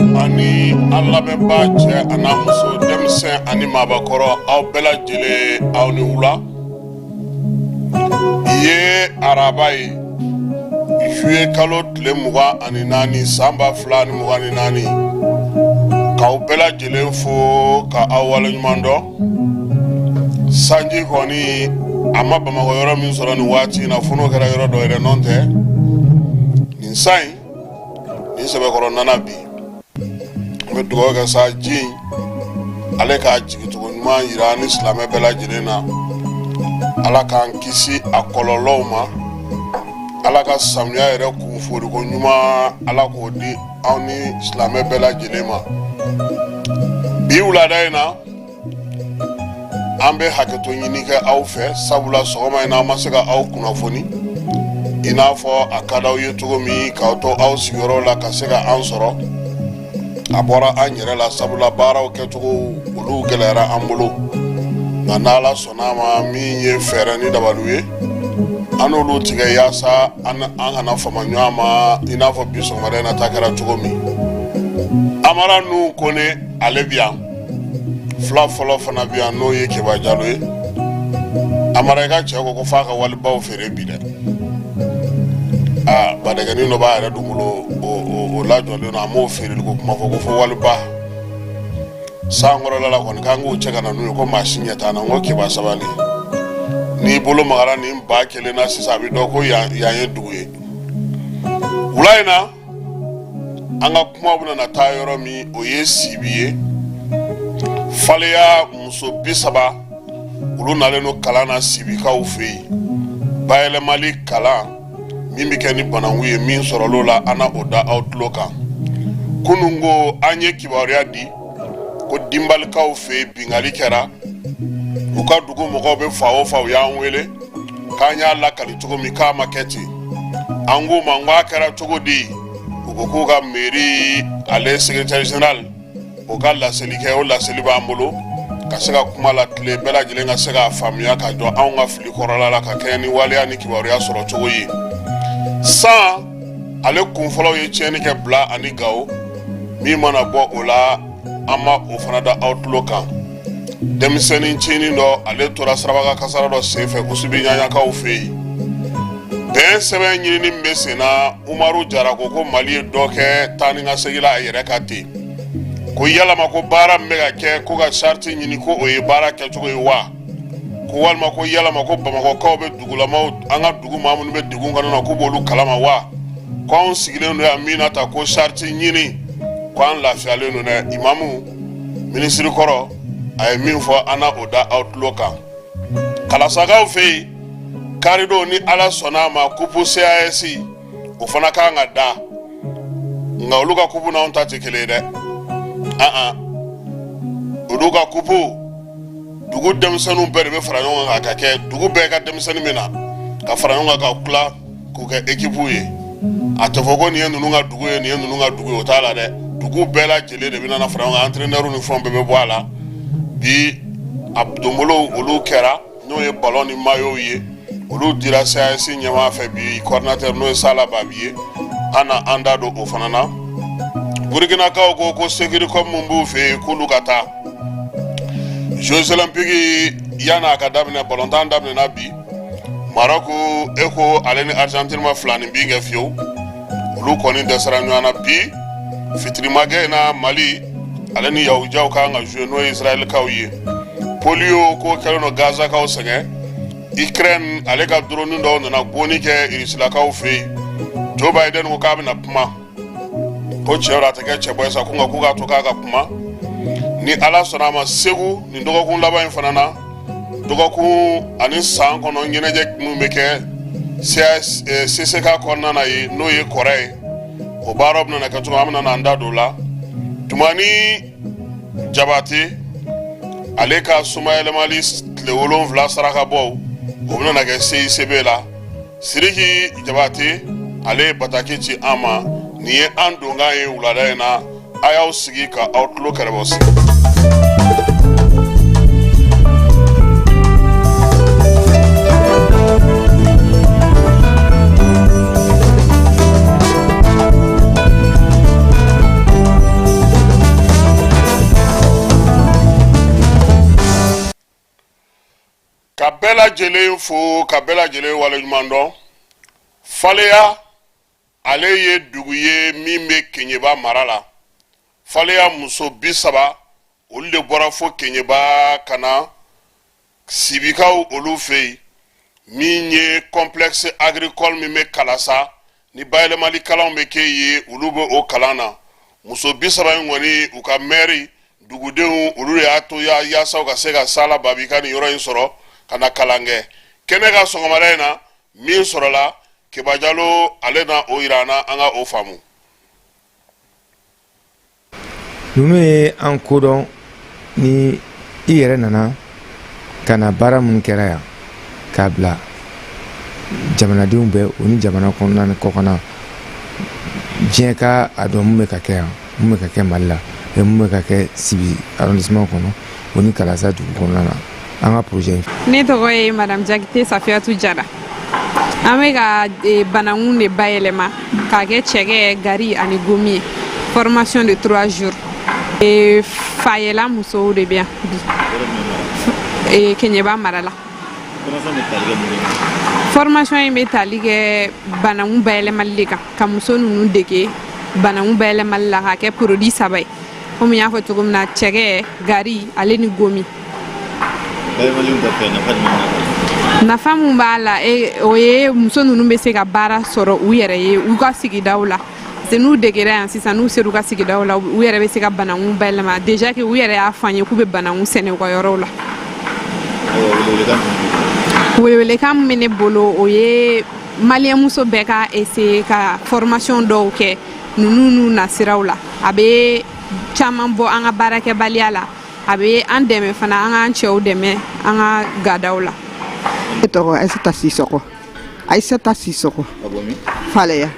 Ani an lamɛnbaa cɛ a n'a muso, denmisɛn ani maabakɔrɔ, aw bɛɛ lajɛlen, aw ni wula. Bi ye araba ye, juillet kalo tile 24, san 2024. K'aw bɛɛ lajɛlen fo ka aw waleɲuman dɔn. Sanji kɔni a ma Bamakɔ yɔrɔ min sɔrɔ nin waati in na, fo n'o kɛra yɔrɔ dɔ yɛrɛ nɔ tɛ nin san in nin sɛbɛkɔrɔ nana bi. An bɛ dugawu kɛ sa, ji in ale k'a jigicogo ɲuman yira ni silamɛ bɛɛ lajɛlen na. Ala k'an kisi a kɔlɔlɔw ma. Ala ka samiya yɛrɛ kunfoliko ɲuman, Ala k'o di anw ni silamɛ bɛɛ lajɛlen ma. Bi wulada in na, an bɛ hakɛto ɲini kɛ aw fɛ, sabula sɔgɔma in na an ma se ka aw kunnafoni i n'a fɔ a ka d'aw ye cogo min, k'aw to aw sigiyɔrɔ la ka se ka an sɔrɔ. A bɔra an yɛrɛ la, sabula baaraw kɛcogo olu gɛlɛyara an bolo. Nka n'Ala sɔnna a ma, min ye fɛɛrɛ ni dabaliw ye, an n'olu tigɛ yaasa an kana fama ɲɔgɔn ma i n'a fɔ bi sɔgɔmada in na ta kɛra cogo min. Amara Nuhu Kone, ale bi yan. Fila fɔlɔ fana bi yan, n'o ye Keba Jalo ye. Amara, i ka cɛ ko ko f'a ka walibaw feere bi dɛ. Aa, badɛgɛnin dɔ b'a yɛrɛ dun bolo, o lajɔlen don, a m'o feereli ko kuma fɔ, ko fo waliba sankɔrɔla la kɔni k'an k'o cɛ ka na n'u ye, ko maa si ɲɛ t'an na. N ko Keba, sabali, n'i bolo magara nin ba kelen na sisan, a bɛ dɔn ko yan ye dugu ye. Wula in na, an ka kuma bɛna na taa yɔrɔ min, o ye Sibi ye. Faleya muso 30, olu nalen don kalan na Sibikaw fɛ yen, bayɛlɛmali kalan min bɛ kɛ ni bananku ye. Min sɔrɔl'o la, an na o da aw tulo kan. Kunun ko an ye kibaruya di ko Dinbalikaw fɛ yen, binkanni kɛra u ka dugu mɔgɔw bɛ fa o fa, u y'an wele k'an y'a lakali cogo min k'a ma kɛ ten. An k'u ma, n ko a kɛra cogo di? U ko k'u ka mairie, ale secrétaire général, o ka laseli kɛ. O laseli b'an bolo ka se ka kuma latilen, bɛɛ lajɛlen ka se k'a faamuya ka jɔ anw ka fili kɔrɔla la, ka kɛɲɛ ni waleya ni kibaruya sɔrɔ cogo ye. San ale kun fɔlɔw ye tiɲɛni kɛ Bila ani Gawo. Min mana bɔ o la, an ma o fana da aw tulo kan. Denmisɛnnin cinin dɔ, ale tora sirabakan kasara dɔ senfɛ Usubi Ɲaɲakaw fɛ yen. Bɛn sɛbɛn ɲinini min bɛ sen na, Umaru Jara ko ko Mali ye dɔ kɛ taa ni ka segin la a yɛrɛ ka ten, ko yalama ko baara min bɛ ka kɛ ko ka sariti ɲini, ko o ye baara kɛcogo ye wa? Ko walima ko yalama ko Bamakɔkaw bɛ dugulamaw, an ka dugu maa minnu bɛ degun kɔnɔ na, k'u b'olu kalama wa? Ko anw sigilen don yan min na ta ko sariti ɲini, ko an lafiyalen don dɛ. Imamu minisiri kɔrɔ, a ye min fɔ, an na o da aw tulo kan. Kalasakaw fɛ yen, karidon ni Ala sɔnna a ma, kupu CAS, o fana kan ka da. Nka olu ka kupu n'anw ta tɛ kelen ye dɛ. An olu ka kupu, dugu denmisɛnninw bɛɛ de bɛ fara ɲɔgɔn kan ka kɛ dugu bɛɛ ka denmisɛnnin min na ka fara ɲɔgɔn kan ka tila k'u kɛ ekipu ye. A tɛ fɔ ko nin ye ninnu ka dugu ye, nin ye ninnu ka dugu ye, o t'a la dɛ. Dugu bɛɛ lajɛlen de bɛna fara ɲɔgɔn kan, entraîneur ni fɛnw bɛɛ bɛ bɔ a la. Bi a donbolow olu kɛra, n'o ye ballon ni maillot ye, olu dira CAS ɲɛmaa fɛ bi, coordinateur, n'o ye Sala Babi ye. An na an da don o fana na. Burkinakaw ko ko Securicom min b'u fɛ yen, k'olu ka taa. Jeux olympiques, yan'a ka daminɛ, balontan daminɛna bi. Maroc e ko ale ni Argentine ma fila ni bin kɛ fiyewu, olu kɔni dɛsɛra ɲɔgɔn na bi. Fitirimakɛ in na, Mali ale ni yahudiyaw kan ka jouer, n'o ye Israɛlikaw ye. Polio ko kɛlen don Gazakaw sɛgɛn. Ukraine ale ka drone dɔw nana gonni kɛ Irisilakaw fɛ yen. Joe Biden ko k'a bɛna kuma, ko tiɲɛ don, a tɛ kɛ cɛbɔ ye sa, ko nka k'u k'a to k'a ka kuma. Ni Ala sɔnna a ma, Segu nin dɔgɔkun laban in fana na, dɔgɔkun ani san kɔnɔ ɲɛnajɛ minnu bɛ kɛ CCK kɔnɔna na yen, n'o ye kɔrɛ ye, o baaraw bɛna kɛ cogo, an bɛna an da don o la. Tumani Jabate ale ka somayɛlɛmali tile 7 sarakabɔw, o bɛna kɛ CICB la. Siriki Jabate ale ye bataki ci an ma. Nin ye an donkan ye wulada in na. A y'aw sigi ka aw tulo kɛrɛbɔ sigi. Bɛɛ lajɛlen fo, ka bɛɛ lajɛlen waleɲuman dɔn. Faleya, ale ye dugu ye min bɛ Keɲeba mara la. Faleya muso 30, olu de bɔra fo Keɲeba ka na Sibikaw olu fɛ yen, min ye complexe agricole min bɛ Kalasa ni bayɛlɛmali kalanw bɛ kɛ yen, olu bɛ o kalan na. Muso 30 in kɔni, u ka mɛri, dugudenw, olu de y'a to yaasa u ka se ka Sala Babi ka nin yɔrɔ in sɔrɔ ka na kalan kɛ. Kɛnɛ kan sɔgɔmada in na, min sɔrɔla, Keba Jalo ale na o yira an na, an ka o faamu. Ninnu ye an kodɔn ni i yɛrɛ nana ka na baara minnu kɛra yan k'a bila jamanadenw bɛɛ, o ni jamana kɔnɔna ni kɔkanna, diɲɛ ka a dɔn mun bɛ ka kɛ yan, mun bɛ ka kɛ Mali la, mun bɛ ka kɛ Sibi arrondissement kɔnɔ, o ni Kalasa dugu kɔnɔna na, an ka projet in. Ne tɔgɔ ye Madame Jakite Safiyatu Jara. An bɛ ka banankun de bayɛlɛma k'a kɛ cɛkɛ, gari ani gomi ye. Formation de 3 jours. Fayɛla musow de bɛ yan bi, Keɲeba mara la. Formation in bɛ tali kɛ banankun bayɛlɛmali de kan, ka muso ninnu dege banankun bayɛlɛmali la k'a kɛ produit saba ye, komi n y'a fɔ cogo min na, cɛkɛ, gari ale ni gomi. Nafa mun b'a la, o ye muso ninnu bɛ se ka baara sɔrɔ u yɛrɛ ye u ka sigidaw la, parce que n'u degera yan sisan, n'u sera u ka sigidaw la, u yɛrɛ bɛ se ka banankun bayɛlɛma. Déjà que u yɛrɛ y'a fɔ an ye k'u bɛ banankun sɛnɛ u ka yɔrɔw la. Welewelekan min bɛ ne bolo, o ye maliyɛn muso bɛɛ ka essayer ka formation dɔw kɛ ninnu n'u nasiraw la. A bɛ caman bɔ an ka baarakɛbaliya la, a bɛ an dɛmɛ fana, an k'an cɛw dɛmɛ an ka gadaw la. Ne tɔgɔ Ayisata Sisɔkɔ, Ayisata Sisɔkɔ, Faleya,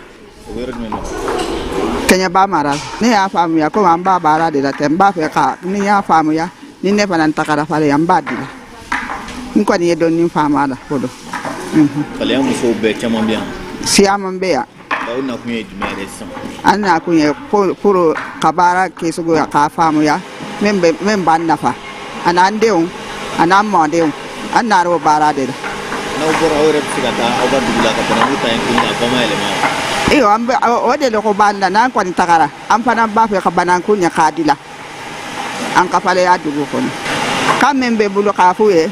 Kɛɲɛba mara. Ne y'a faamuya komi an b'a baara de la tɛ. N b'a fɛ ka ni n y'a faamuya, ni ne fana tagara Faleya, n b'a dila. N kɔni ye dɔɔnin faamu a la fɔlɔ. Faleya musow bɛɛ caman bɛ yan? Siyaman bɛ yan. Aw nakun ye jumɛn yɛrɛ sisan? An nakun ye pour ka baara kɛcogo k'a faamuya, min b'an nafa, a n'an denw, a n'an mɔdenw. An nara o baara de la. N'aw bɔra, aw yɛrɛ bɛ se ka taa aw ka dugu la ka bananku ta yen tuguni k'a bayɛlɛma wa? Iyo, an bɛ o de ko b'an na. N'an kɔni tagara, an fana b'a fɛ ka bananku ɲɛ k'a dila an ka Faleya dugu kɔnɔ. Kan min bɛ bolo k'a f'u ye,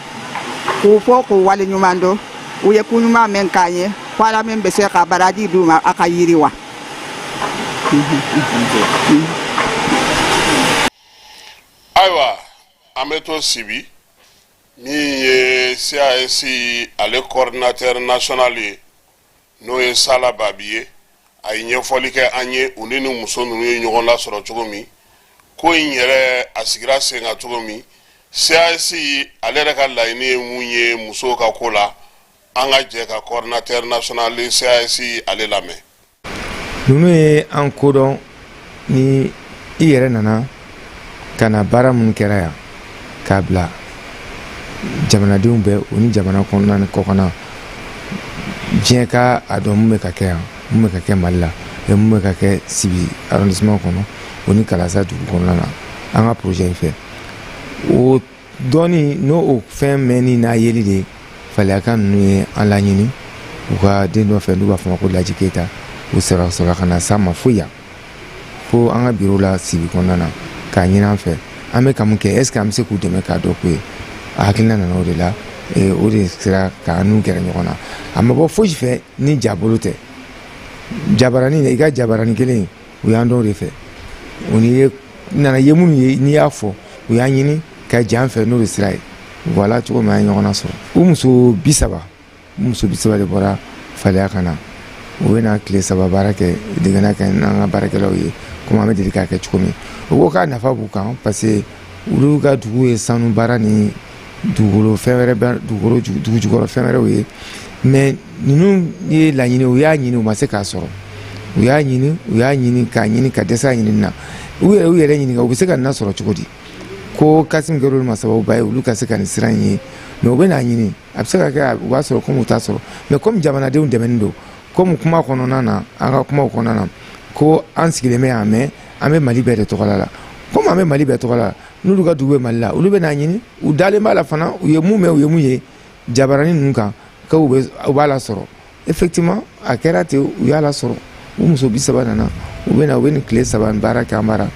k'u fɔ k'u wale ɲuman dɔn, u ye ko ɲuman min k'an ye, ko Ala min bɛ se ka baraji d'u ma, a ka yiriwa. Ayiwa, an bɛ to Sibi. Min ye CAS ale coordinateur national ye, n'o ye Sala Babi ye, a ye ɲɛfɔli kɛ an ye u ni ni muso ninnu ye ɲɔgɔn lasɔrɔ cogo min, ko in yɛrɛ a sigira sen kan cogo min, CAS ale yɛrɛ ka laɲini ye mun ye musow ka ko la. An ka jɛ ka coordinateur national CAS ale lamɛn. Ninnu ye an kodɔn ni i yɛrɛ nana ka na baara minnu kɛra yan k'a bila jamanadenw bɛɛ, o ni jamana kɔnɔna ni kɔkanna, diɲɛ ka a dɔn mun bɛ ka kɛ yan, mun bɛ ka kɛ Mali la, mun bɛ ka kɛ Sibi arrondissement kɔnɔ, o ni Kalasa dugu kɔnɔna na, an ka projet in fɛ. O dɔɔni n'o o fɛn mɛnni n'a yeli de, Faleyaka ninnu ye an laɲini u ka den dɔ fɛ, n'u b'a fɔ ma ko Laji Keyita. U sɔrɔ ka na s'an ma fo yan, fo an ka biro la Sibi kɔnɔna na, k'a ɲini an fɛ, an bɛ ka mun kɛ, est ce que an bɛ se k'u dɛmɛ k'a dɔn ko ye. A hakilina nana o de la, o de sera k'an n'u gɛrɛ ɲɔgɔn na. A ma bɔ fosi fɛ ni jabolo tɛ, jabarani, i ka jabarani kelen, u y'an dɔn o de fɛ. O ni ye nana ye minnu ye, n'i y'a fɔ, u y'an ɲini ka jan fɛ n'o de sira ye. Voilà cogo min an ye ɲɔgɔn nasɔrɔ. U muso 30, muso 30 de bɔra Faleya ka na. U bɛna tile 3 baara kɛ, degena kɛ n'an ka baarakɛlaw ye, komi an bɛ deli k'a kɛ cogo min. U ko k'a nafa b'u kan, parce que olu ka dugu ye sanu baara ni dugukolo fɛn wɛrɛ, dugukolo dugu jukɔrɔ fɛn wɛrɛw ye. Mais ninnu ye laɲini, u y'a ɲini, u ma se k'a sɔrɔ. U y'a ɲini, u y'a ɲini, k'a ɲini ka dɛsɛ a ɲinini na. U yɛrɛ ɲininka, u bɛ se ka nin sɔrɔ cogo di? Ko Kasim kɛra olu ma sababuba ye olu ka se ka nin sira in ye. Mais u bɛ n'a ɲini, a bɛ se ka kɛ u b'a sɔrɔ, komi u t'a sɔrɔ. Mais komi jamanadenw dɛmɛni don, komi kuma kɔnɔna na, an ka kumaw kɔnɔna na, ko an sigilen bɛ yan, mais an bɛ Mali bɛɛ de tɔgɔ la. Komi an bɛ Mali bɛɛ tɔgɔ la, n'olu ka dugu bɛ Mali la, olu bɛ n'a ɲini. U dalen b'a la fana, u ye mun mɛn, u ye mun ye. jabarani ninnu kan k'u bɛ u b'a lasɔrɔ. Effectivement, a kɛra ten, u y'a lasɔrɔ. U muso 30 nana, u bɛ na, u bɛ nin tile 3 nin baara kɛ an bara.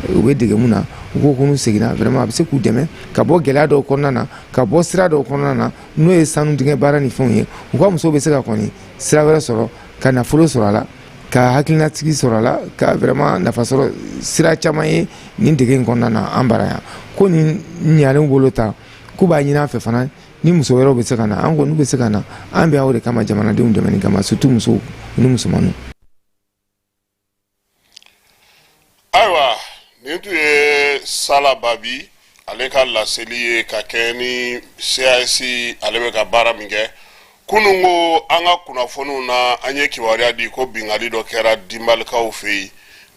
U bɛ dege mun na, u ko ko n'u seginna, vraiment a bɛ se k'u dɛmɛ ka bɔ gɛlɛya dɔw kɔnɔna na, ka bɔ sira dɔw kɔnɔna na, n'o ye sanu dingɛ baara ni fɛnw ye. U ka musow bɛ se ka kɔni sira wɛrɛ sɔrɔ ka nafolo sɔrɔ a la, ka hakilinatigi sɔrɔ a la, ka vraiment nafa sɔrɔ sira caman ye nin dege in kɔnɔna na an bara yan. Ko nin ɲalen bolo ta, k'u b'a ɲini an fɛ fana ni muso wɛrɛw bɛ se ka na. An ko n'u bɛ se ka na, an bɛ aw de kama, jamanadenw dɛmɛni kama, surtout musow ni musomanninw. Ayiwa, nin tun ye Sala Babi ale ka laseli ye ka kɛ ni CAS ale bɛ ka baara min kɛ. Kunun ko an ka kunnafoniw na, an ye kibaruya di ko binkanni dɔ kɛra Dinbalikaw fɛ yen.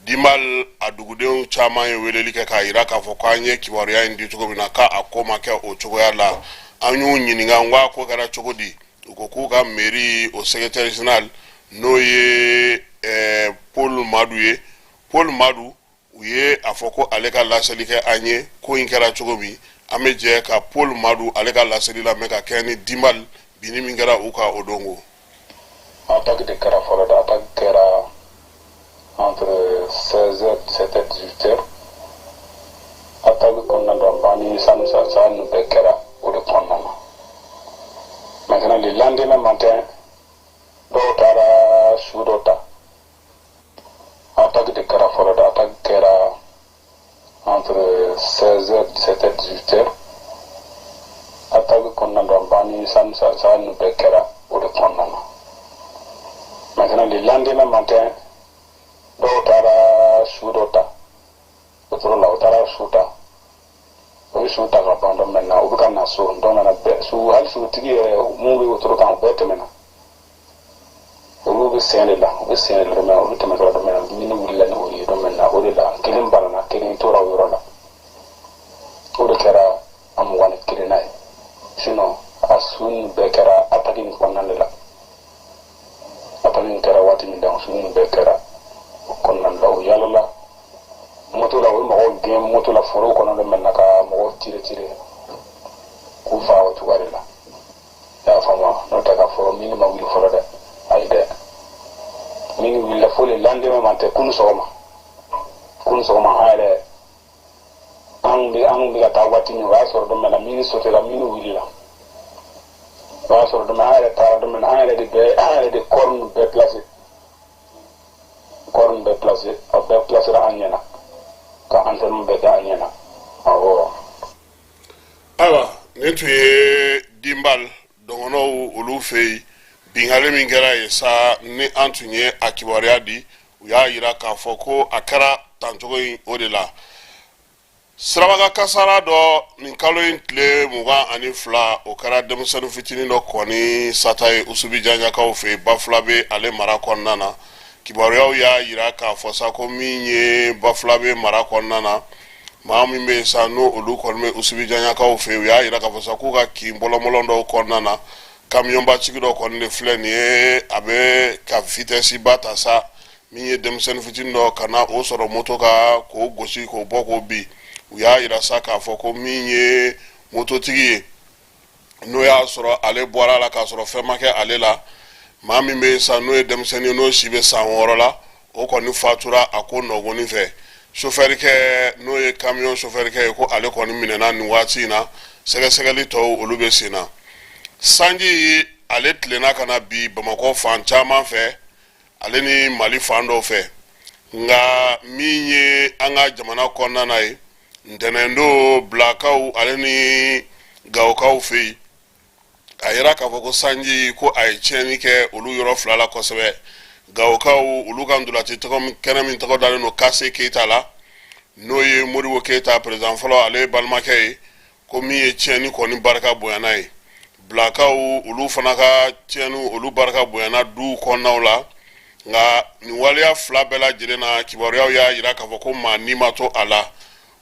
Dinbal a dugudenw caman ye weleli kɛ k'a jira k'a fɔ k'an ye kibaruya in di cogo min na, k'a ko ma kɛ o cogoya la. An y'u ɲininka n ko a ko kɛra cogo di? U ko k'u ka mairie o secrétaire général, n'o ye Paul Madu ye, Paul Madu, u ye a fɔ ko ale ka laseli kɛ an ye ko in kɛra cogo min. An bɛ jɛ ka Paul Madu ale ka laseli lamɛn ka kɛ ni Dinbal binni min kɛra u kan o don ko. Attaque de kɛra fɔlɔ dɛ. Attaque kɛra entre 16h, 17h, 18h. Attaque kɔnɔna na, ban ni sanu sa ninnu bɛɛ kɛra o de kɔnɔna na. Maintenant, le lendemain matin, dɔw taara su dɔ ta. Attaque de kɛra fɔlɔ dɛ. Attaque kɛra entre 16h, 17h, 18h. Attaque kɔnɔna na, ban ni sanu sa ninnu bɛɛ kɛra o de kɔnɔna na. Maintenant, le lendemain matin, dɔw taara su dɔ ta wotoro la. U taara su ta, u ye su ta ka ban. Donc maintenant, u bɛ ka na so. Donc maintenant, bɛɛ su, hali sutigi yɛrɛ mun bɛ wotoro kan, u bɛɛ tɛmɛna. Olu bɛ sen de la, u bɛ sen de la. Donc maintenant, olu tɛmɛtɔla, donc maintenant, mine wulila ni o ye. Donc maintenant, o de la kelen banana, kelen tora o yɔrɔ la. O de kɛra a 21 na ye. Sinon, a su ninnu bɛɛ kɛra attaque nin kɔnɔna de la. Attaque nin kɛra waati min, donc su ninnu bɛɛ kɛra o kɔnɔna la. O yalala moto la, o ye mɔgɔw gɛn moto la foro kɔnɔ. Donc maintenant, ka mɔgɔw tire tire k'u faga o cogoya de la. I y'a faamu? N'o tɛ k'a fɔ mine ma wuli fɔlɔ dɛ, ayi dɛ. Mine wulila fo le lendemain matin, kunu sɔgɔma. Kunu sɔgɔma, an yɛrɛ an bɛ ka taa waati min, o y'a sɔrɔ donc maintenant mine sotela, mine wulila. O y'a sɔrɔ donc an yɛrɛ taara. Donc maintenant, an yɛrɛ de corps ninnu bɛɛ placé, corps ninnu bɛɛ placé, a bɛɛ placera an ɲɛna, ka enterrement bɛɛ kɛ an ɲɛna, awɔ. Ayiwa, nin tun ye Dinbal dɔgɔnɔw olu fɛ yen binkanni min kɛra yen sa, ni an tun ye a kibaruya di. U y'a yira k'a fɔ ko a kɛra tancogo in o de la. Sirabakan kasara dɔ nin kalo in tile 22, o kɛra denmisɛnnin fitinin dɔ kɔni sata ye Usubi Janjakaw fɛ yen, Bafulabe ale mara kɔnɔna na. Kibaruyaw y'a yira k'a fɔ sa ko min ye Bafulabe mara kɔnɔna na, maa min bɛ yen sa, n'o olu kɔni bɛ Usubi Janjakaw fɛ yen, u y'a yira k'a fɔ sa k'u ka kin bɔlɔnbɔlɔn dɔw kɔnɔna na, kamiyɔnbatigi dɔ kɔni de filɛ nin ye, a bɛ ka vitesse ba ta sa, min ye denmisɛnnin fitinin dɔ ka na o sɔrɔ moto kan k'o gosi k'o bɔ k'o bin. U y'a yira sa k'a fɔ ko min ye mototigi ye, n'o y'a sɔrɔ ale bɔra a la k'a sɔrɔ fɛn ma kɛ ale la. Maa min bɛ yen sa, n'o ye denmisɛnnin ye, n'o si bɛ san 6 la, o kɔni fatura a ko nɔgɔnin fɛ. Sofɛrikɛ, n'o ye kamiyɔn sofɛrikɛ ye, ko ale kɔni minɛna nin waati in na. Sɛgɛsɛgɛli tɔw olu bɛ sen na. Sanji ale tilenna ka na bi Bamakɔ fan caman fɛ, ale ni Mali fan dɔw fɛ. Nka min ye an ka jamana kɔnɔna na ye, ntɛnɛndon Bilakaw ale ni Gawokaw fɛ yen, a yira k'a fɔ ko sanji ko a ye tiɲɛni kɛ olu yɔrɔ fila la kosɛbɛ. Gawokaw olu ka ntolaci tɔgɔ kɛnɛ min tɔgɔ dalen don Kase Keyita la, n'o ye Modibo Keyita président fɔlɔ ale balimakɛ ye, ko min ye tiɲɛni kɔni barika bonyana ye. Bilakaw olu fana ka tiɲɛni olu barika bonyana duw kɔnɔnaw la. Nka nin waleya fila bɛɛ lajɛlen na, kibaruyaw y'a yira k'a fɔ ko maa ni ma to a la.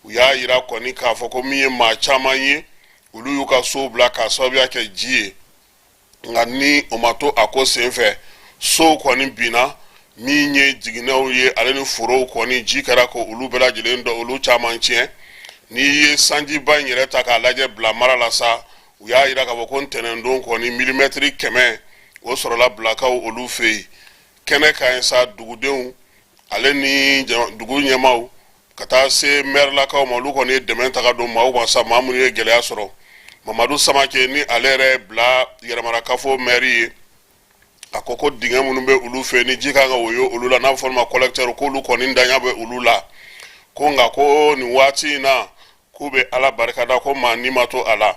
U y'a yira kɔni k'a fɔ ko min ye maa caman ye, olu y'u ka sow bila k'a sababuya kɛ ji ye. Nka ni o ma to a ko senfɛ, sow kɔni binna, min ye jiginɛw ye ale ni forow kɔni, ji kɛra ko olu bɛɛ lajɛlen dɔ olu caman tiɲɛ. N'i ye sanjiba in yɛrɛ ta k'a lajɛ Bila mara la sa, U y'a jira k'a fɔ ko ntɛnɛndon kɔni milimɛtiri 100 o sɔrɔla Bilakaw olu fɛ yen. Kɛnɛ kan yen sa, dugudenw ale ni dugu ɲɛmaaw ka taa se mɛrilakaw ma, olu kɔni ye dɛmɛ ta ka don maaw ma sa, maa minnu ye gɛlɛya sɔrɔ. Mamadu Samake ni ale yɛrɛ Bila yɛrɛmarakafo mɛri ye, a ko ko dingɛ minnu bɛ olu fɛ ni ji kan ka woyo olu la, n'a bɛ fɔ olu ma collecteur, k'olu kɔni daɲa bɛ olu la, ko nka ko nin waati in na k'u bɛ Ala barikada ko maa ni ma to a la,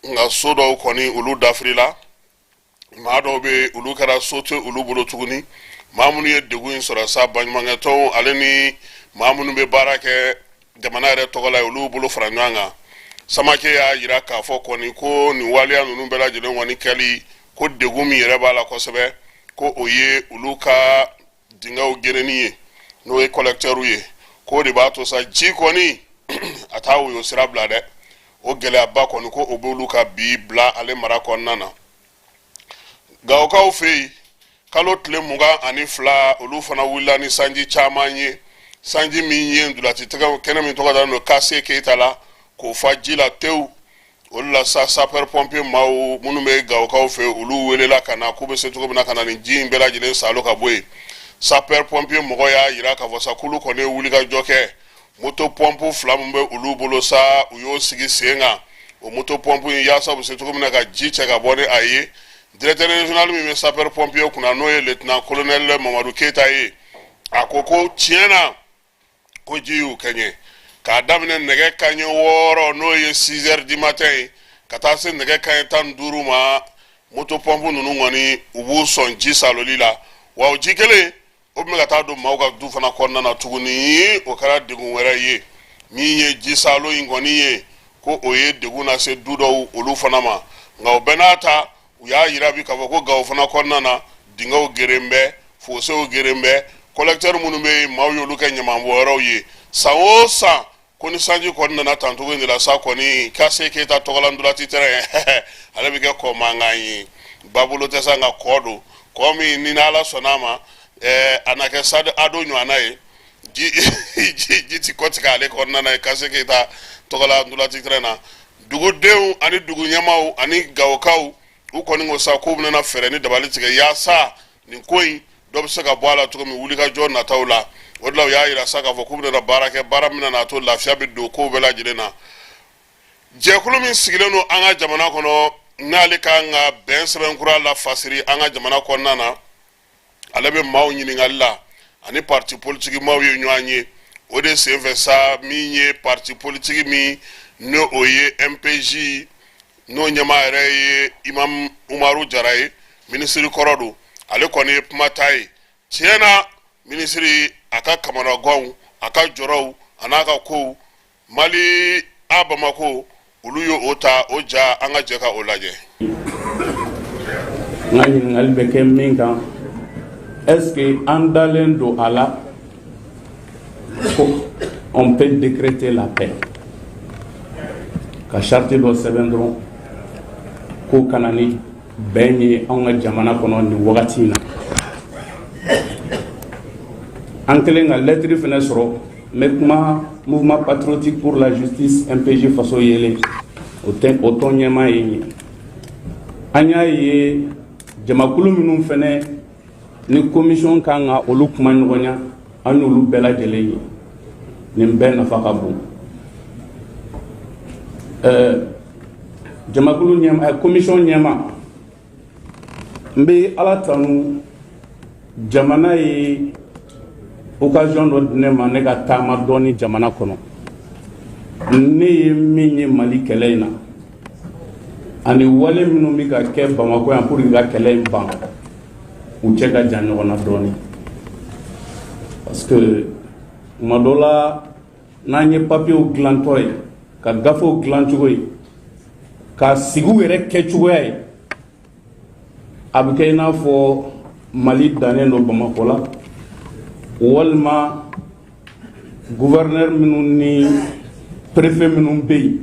nka so dɔw kɔni olu dafirila, maa dɔw bɛ olu kɛra so tɛ olu bolo tuguni. Maa minnu ye degun in sɔrɔ sa, baɲumankɛtɔnw ale ni maa minnu bɛ baara kɛ jamana yɛrɛ tɔgɔ la, olu bolo fara ɲɔgɔn kan. Samake y'a jira k'a fɔ kɔni ko nin waleya ninnu bɛɛ lajɛlen kɔni kɛli, ko degun min yɛrɛ b'a la kosɛbɛ, ko o ye olu ka dingɛw gerenni ye, n'o ye collecteur ye, k'o de b'a to sa ji kɔni a t'a woyo sira bila dɛ. O gɛlɛyaba kɔni, ko o b'olu ka bi Bila ale mara kɔnɔna na. Gawokaw fɛ yen, kalo tile 22, olu fana wulila ni sanji caman ye, sanji min ye ntolaci kɛnɛ min tɔgɔ dalen don Kase Keyita la, k'o fa ji la tewu. Olu la sa, sapeur pompier maaw minnu bɛ Gawokaw fɛ, olu welela ka na k'u bɛ se cogo min na ka na nin ji in bɛɛ lajɛlen salo ka bɔ yen. Sapeur pompier mɔgɔ y'a jira k'a fɔ sa k'olu kɔni ye wulikajɔ kɛ. Moto pɔnpu fila min bɛ olu bolo sa, u y'o sigi sen kan, o moto pɔnpu in, yaasa u bɛ se cogo min na ka ji cɛ ka bɔ ni a ye. Directeur régional min bɛ sapeur pompier kunna, n'o ye lieutenant colonel Mamadu Keyita ye, a ko ko tiɲɛ na ko ji y'u kɛɲɛ k'a daminɛ nɛgɛ kanɲɛ 6, n'o ye 6 heures du matin ye, ka taa se nɛgɛ kanɲɛ 15 ma. Moto pɔnpu ninnu kɔni, u b'u sɔn ji saloli la, wa o ji kelen o tun bɛ ka taa don maaw ka du fana kɔnɔna na tuguni. O kɛra degun wɛrɛ ye. Min ye ji salo in kɔni ye, ko o ye degun lase du dɔw olu fana ma. Nka o bɛɛ n'a ta, u y'a yira bi k'a fɔ ko Gawo fana kɔnɔna na, dingɛw geren bɛ, fosew geren bɛ, collecteur minnu bɛ yen, maaw y'olu kɛ ɲamanbɔyɔrɔw ye. San o san ko ni sanji kɔni nana tan cogo in de la sa kɔni, Kase Keyita tɔgɔla ntolaci terrain ale bɛ kɛ kɔ mankan ye. Babolo tɛ sa, nka kɔ don, kɔ min ni n'Ala sɔnna a ma, a na kɛ stade Ado ɲɔgɔnna ye. Ji ji ti kɔ tigɛ ale kɔnɔna na ye. Kase Keyita tɔgɔla ntolaci terrain na, dugudenw ani dugu ɲɛmaaw ani Gawokaw, u kɔni ko sa k'u bɛna fɛɛrɛ ni dabali tigɛ yaasa nin ko in dɔ bɛ se ka bɔ a la cogo min wulikajɔ nataw la. O de la u y'a yira sa k'a fɔ k'u bɛna baara kɛ, baara min n'a to lafiya bɛ don kow bɛɛ lajɛlen na. Jɛkulu min sigilen don an ka jamana kɔnɔ, n'ale kan ka bɛn sɛbɛnkura lafasiri an ka jamana kɔnɔna na, ale bɛ maaw ɲininkali la ani parti politiki maaw ye ɲɔgɔn ye. O de senfɛ sa, min ye parti politiki min ni o ye MPJ, n'o ɲɛmaa yɛrɛ ye Imam Umaru Jara ye, minisiri kɔrɔ don, ale kɔni ye kuma ta ye. Tiɲɛ na, minisiri a ka kamanaganw, a ka jɔrɔw a n'a ka kow, Mali a Bamako, olu ye o ta o ja. An ka jɛ ka o lajɛ. N ka ɲininkali bɛ kɛ min kan, est ce que an dalen don a la ko on peut décréter la paix, ka charte dɔ sɛbɛn dɔrɔn ko ka na ni bɛn ye anw ka jamana kɔnɔ nin wagati in na? An kɛlen ka lɛtiri fana sɔrɔ, n bɛ kuma Mouvement patriotique pour la justice, MPJ Faso Yelen, o tɛ o tɔn ɲɛmaa ye. Yen an y'a ye jamakulu minnu fana ni commission kan ka olu kuma ɲɔgɔnya, an y'olu bɛɛ lajɛlen ye. Nin bɛɛ nafa ka bon. Jamakulu ɲɛma, commission ɲɛma, n bɛ Ala tanu, jamana ye occasion dɔ di ne ma ne ka taama dɔɔni jamana kɔnɔ. Ne ye min ye Mali kɛlɛ in na ani wale minnu bɛ ka kɛ Bamakɔ yan pour que ka kɛlɛ in ban, u cɛ ka jan ɲɔgɔn na dɔɔni, parce que tuma dɔ la, n'an ye papiyew dilantɔ ye, ka gafew dilancogo ye, ka sigiw yɛrɛ kɛcogoya ye, a bɛ kɛ i n'a fɔ Mali dannen don Bamakɔ la, walima gouverneur minnu ni préfet minnu bɛ yen,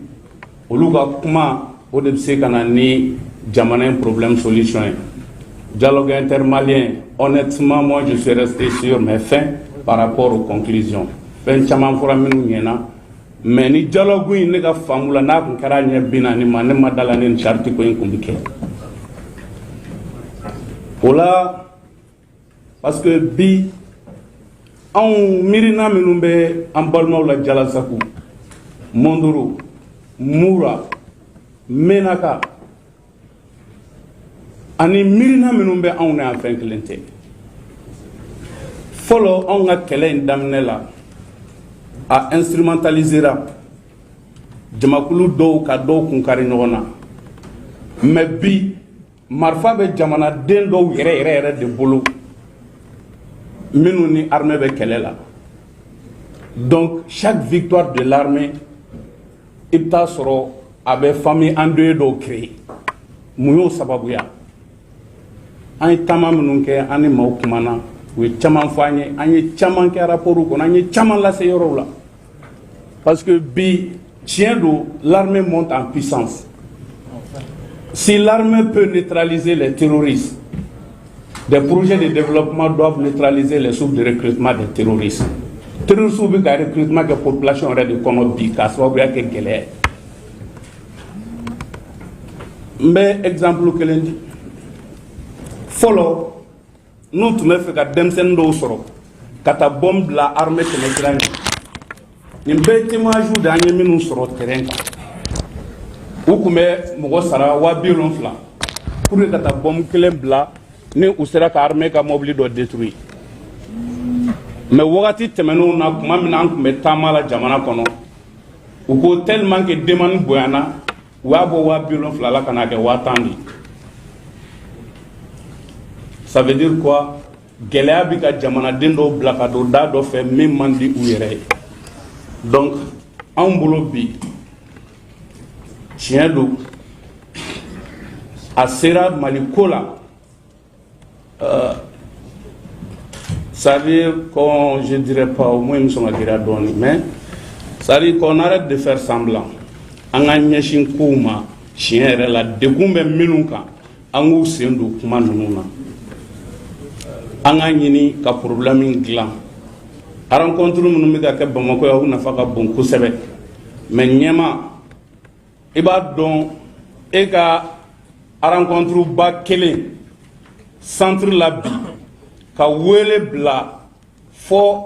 olu ka kuma o de bɛ se ka na ni jamana in problème solution ye. Dialogue intermalien, honnêtement, moi, je suis resté sur mes fins par rapport aux conclusions. Fɛn caman fɔra minnu ɲɛna. Mais ni dialogue in, ne ka faamu la, n'a kun kɛra ɲɛ 40 ma, ne ma da la ni nin charte ko in kun bɛ kɛ o la, parce que bi anw miirina minnu bɛ an balimaw la, Jalasaku, Mondoro, Mura, Menaka, ani miirina minnu bɛ anw na yan, fɛn kelen tɛ. Fɔlɔ, anw ka kɛlɛ in daminɛ la, a instrumentalisera jamakulu dɔw ka dɔw kun kari ɲɔgɔn na. Mais bi, marifa bɛ jamanaden dɔw yɛrɛ yɛrɛ yɛrɛ de bolo, minnu ni armée bɛ kɛlɛ la. Donc chaque victoire de l'armée, i bɛ taa sɔrɔ a bɛ famille endeuillée dɔw créer. Mun y'o sababuya? An ye taama minnu kɛ, an ni maaw kumana, u ye caman fɔ an ye, an ye caman kɛ rapport kɔnɔ, an ye caman lase yɔrɔw la, parce que bi, tiɲɛ don, l'armée monte en puissance. Si l'armée peut neutraliser les terroristes, des projets de développement doivent neutraliser les sources de recrutement des terroristes. Terroristes bɛ ka recrutement kɛ population yɛrɛ de kɔnɔ bi, k'a sababuya kɛ gɛlɛya ye. N bɛ exemple kelen di. Fɔlɔ, n'u tun bɛ fɛ ka denmisɛnnin dɔw sɔrɔ ka taa bombe bila armée tɛmɛsira ɲɛ, nin bɛɛ ye témoignage de, an ye minnu sɔrɔ terrain kan, u tun bɛ mɔgɔ sara 70.000 pour que ka taa bombe kelen bila, ni u sera ka armée ka mobili dɔ détruire. Mais wagati tɛmɛnenw na, tuma min na an tun bɛ taama la jamana kɔnɔ, u ko tellement que demande bonyana, u y'a bɔ 70.000 la ka n'a kɛ 10.000 de ye. Ça veut dire quoi? Gɛlɛya bɛ ka jamanaden dɔw bila ka don da dɔ fɛ min man di u yɛrɛ ye. Donc anw bolo bi, tiɲɛ don, a sera Mali ko la, ça veut dire qu'on, je dirais pas au moins, sɔn ka giriya dɔɔni, mais ça veut dire qu'on arrête de faire semblant. An ka ɲɛsin kow ma tiɲɛ yɛrɛ la. Degun bɛ minnu kan, an k'u sen don kuma ninnu na, an k'a ɲini ka problème dilan. Rencontre minnu bɛ ka kɛ Bamakɔ yan, u nafa ka bon kosɛbɛ. Mais ɲɛma, i b'a dɔn, e ka rencontre ba kelen centre la bi, ka wele bila fɔ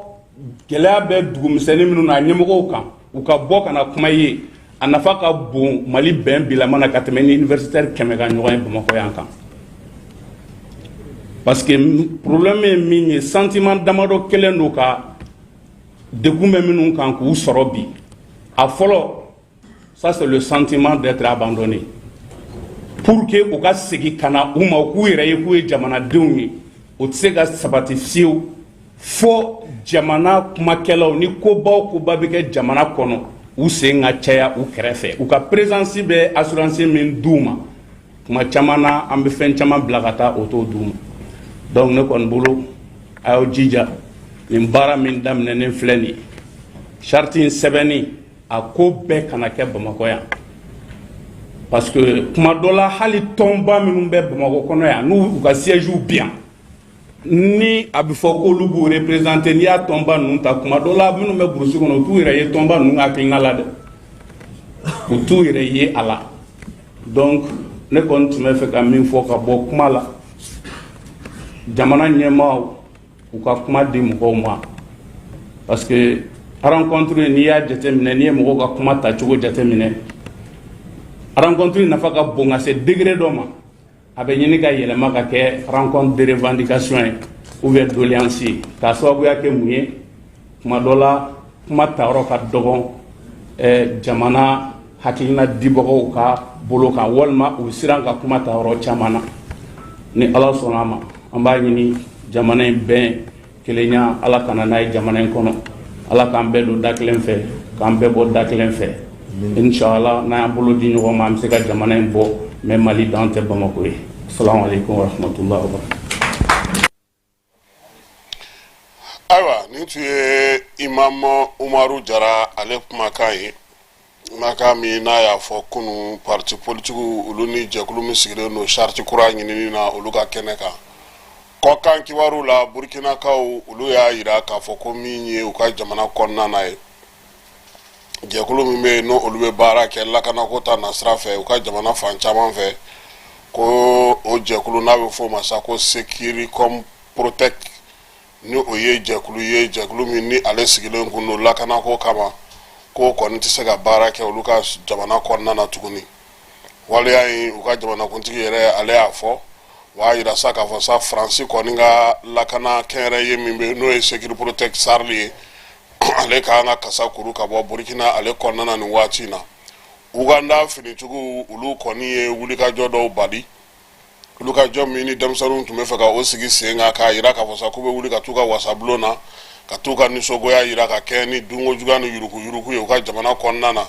gɛlɛya bɛ dugumisɛnnin minnu na, a ɲɛmɔgɔw kan, u ka bɔ ka na kuma i ye, a nafa ka bon Mali bɛn bilama na ka tɛmɛ ni universitaire 100 ka ɲɔgɔn ye Bamakɔ yan kan, parce que problème ye min ye, sentiment damadɔ kelen don ka degun bɛ minnu kan k'u sɔrɔ bi. A fɔlɔ, ça c'est le sentiment d'être abandonné. Pour que u ka segin ka na u ma, u k'u yɛrɛ ye k'u ye jamanadenw ye, o tɛ se ka sabati fiyewu fo jamana kumakɛlaw ni koba o koba bɛ kɛ jamana kɔnɔ, u sen ka caya u kɛrɛfɛ. U ka présence bɛ assurance min d'u ma, tuma caman na an bɛ fɛn caman bila ka taa, o t'o d'u ma. Donc ne kɔni bolo, a y'aw jija nin baara min daminɛnen filɛ nin ye, charte in sɛbɛnni, a ko bɛɛ kana kɛ Bamakɔ yan, parce que tuma dɔ la, hali tɔnba minnu bɛ Bamakɔ kɔnɔ yan, n'u u ka siège bi yan, ni a bɛ fɔ k'olu b'u représenter, n'i y'a tɔnba ninnu ta, tuma dɔ la minnu bɛ burusi kɔnɔ, u t'u yɛrɛ ye tɔnba ninnu hakilina la dɛ, u t'u yɛrɛ ye a la. Donc ne kɔni tun bɛ fɛ ka min fɔ ka bɔ kuma la, jamana ɲɛmaaw, u ka kuma di mɔgɔw ma, parce que rencontre, n'i y'a jateminɛ, n'i ye mɔgɔw ka kuma tacogo jateminɛ, rencontre nafa ka bon ka se degré dɔ ma, a bɛ ɲini ka yɛlɛma ka kɛ rencontre de revendication ye ou bien doléance ye. K'a sababuya kɛ mun ye? Tuma dɔ la, kuma tayɔrɔ ka dɔgɔn jamana hakilina dibagaw ka bolo kan, walima u bɛ siran ka kuma ta yɔrɔ caman na. Ni Ala sɔnna a ma, an b'a ɲini jamana in bɛn, kelenya, Ala kana n'a ye jamana in kɔnɔ. Ala k'an bɛɛ don da kelen fɛ, k'an bɛɛ bɔ da kelen fɛ. Inshallah, n'an y'an bolo di ɲɔgɔn ma, an bɛ se ka jamana in bɔ. Mais Mali dan tɛ Bamakɔ ye. Assalamu alaikum wa rahmatullahi wa barakatuh. Ayiwa, nin tun ye Imam Umaru Jara ale kumakan ye, kumakan min n'a y'a fɔ kunun parti politigiw, olu ni jɛkulu min sigilen don charte kura ɲinini na, olu ka kɛnɛ kan. Kɔkan kibaru la, Burkinakaw, olu y'a yira k'a fɔ ko min ye u ka jamana kɔnɔna na ye. Jɛkulu min bɛ yen n'o olu bɛ baara kɛ lakanako ta nasira fɛ u ka jamana fan caman fɛ, ko o jɛkulu n'a bɛ fɔ o ma sa ko Securicom Protect, ni o ye jɛkulu ye, jɛkulu min ni ale sigilen kun don lakanako kama, k'o kɔni tɛ se ka baara kɛ olu ka jamana kɔnɔna na tuguni. Waleya in, u ka jamanakuntigi yɛrɛ, ale y'a fɔ, o b'a yira sa k'a fɔ sa Faransi kɔni ka lakana kɛnyɛrɛye min bɛ, n'o ye Securiprotect SARL ye, ale ka kan ka kasa kuru ka bɔ Burkina ale kɔnɔna na nin waati in na. Uganda finitigiw, olu kɔni ye wulikajɔ dɔw bali, wulikajɔ min ni denmisɛnninw tun bɛ fɛ ka o sigi sen kan k'a yira k'a fɔ sa k'u bɛ wuli ka t'u ka wasabulon na ka t'u ka nisɔngoya yira ka kɛ ni dunko juguya ni yuruguyurugu ye u ka jamana kɔnɔna na.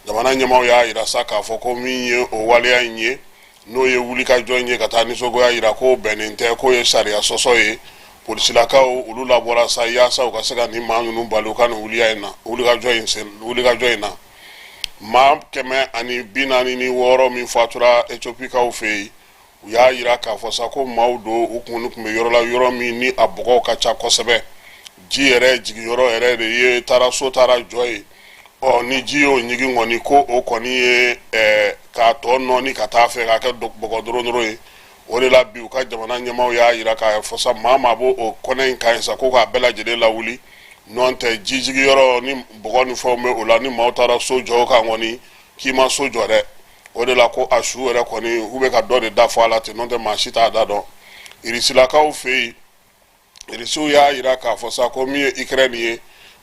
Jamana ɲɛmaaw y'a yira sa k'a fɔ ko min ye o waleya in ye, n'o ye wulikajɔ in ye ka taa nisɔngoya yira, k'o bɛnnen tɛ, k'o ye sariya sɔsɔ ye. Polisilakaw, olu labɔra sa yaasa u ka se ka nin maa ninnu bali u ka nin wuliya in na, wulikajɔ in na. Maa 146 min fatura Etiopikaw fɛ yen, u y'a yira k'a fɔ sa ko maaw don, u kun tun bɛ yɔrɔ la, yɔrɔ min ni a bɔgɔw ka ca kosɛbɛ, ji yɛrɛ jigiyɔrɔ yɛrɛ de ye taara so taara jɔ ye. Ɔ ni ji y'o ɲigin kɔni, ko o kɔni ye k'a tɔ nɔɔni ka taa fɛ k'a kɛ bɔgɔ dorodoro ye. O de la bi, u ka jamana ɲɛmaaw y'a yira k'a fɔ sa maa maa b'o o kɔnɛ in kan yen sa, ko k'a bɛɛ lajɛlen lawuli, n'o tɛ ji jigiyɔrɔ ni bɔgɔ ni fɛnw bɛ o la, ni maaw taara so jɔ o kan kɔni, k'i ma so jɔ dɛ. O de la ko a su yɛrɛ kɔni, u bɛ ka dɔ de da fɔ a la ten, n'o tɛ maa si t'a da dɔn. Irisilakaw fɛ yen, Irisiw y'a yira k'a fɔ sa ko min ye Ukraine ye,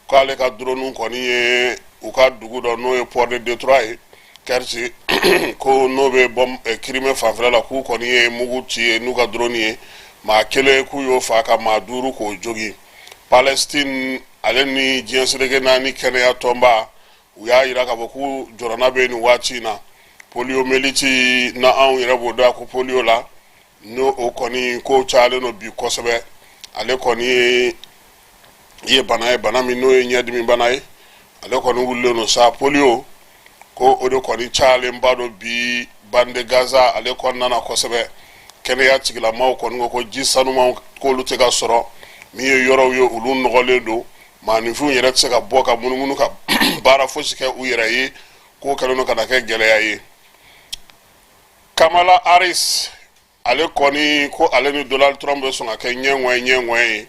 k'ale ka drone kɔni ye u ka dugu dɔ, n'o ye port de Détroit ye, Kerch, ko n'o bɛ bɔ Crimée fanfɛla la, k'u kɔni ye mugu ci ye n'u ka drone ye, maa kelen k'u y'o fa ka maa duuru k'o jogin. Palestine ale ni diɲɛ seleke naani kɛnɛya tɔnba, u y'a yira k'a fɔ k'u jɔrɔna bɛ nin waati in na poliomyélite na, anw yɛrɛ b'o dɔn ko polio la, n'o o kɔni ko cayalen don bi kosɛbɛ. Ale kɔni ye bana ye, bana min n'o ye ɲɛdimi bana ye, ale kɔni wulilen don sa. Polio ko o de kɔni cayalenba don bi bande Gaza ale kɔnɔna na kosɛbɛ. Kɛnɛya tigilamaw kɔni ko ko ji sanumanw k'olu tɛ ka sɔrɔ, min ye yɔrɔw ye, olu nɔgɔlen don, maaninfinw yɛrɛ tɛ se ka bɔ ka munumunu ka baara fosi kɛ u yɛrɛ ye, k'o kɛlen don ka na kɛ gɛlɛya ye. Kamala Harris, ale kɔni ko ale ni Donald Trump bɛ sɔn ka kɛ ɲɛŋɔye ɲɛŋɔye ye,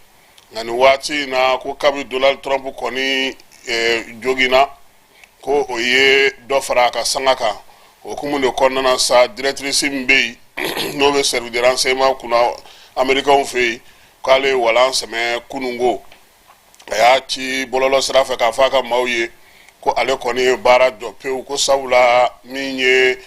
nka nin waati in na, ko kabi Donald Trump kɔni joginna, ko o ye dɔ fara a ka sanga kan. O hukumu de kɔnɔna na sa, directrice min bɛ yen, n'o bɛ service de renseignement kunna Américains fɛ yen, k'ale ye walan sɛmɛ kununko. A y'a ci bɔlɔlɔ sira fɛ k'a fɔ a ka maaw ye ko ale kɔni ye baara jɔ pewu, ko sabula min ye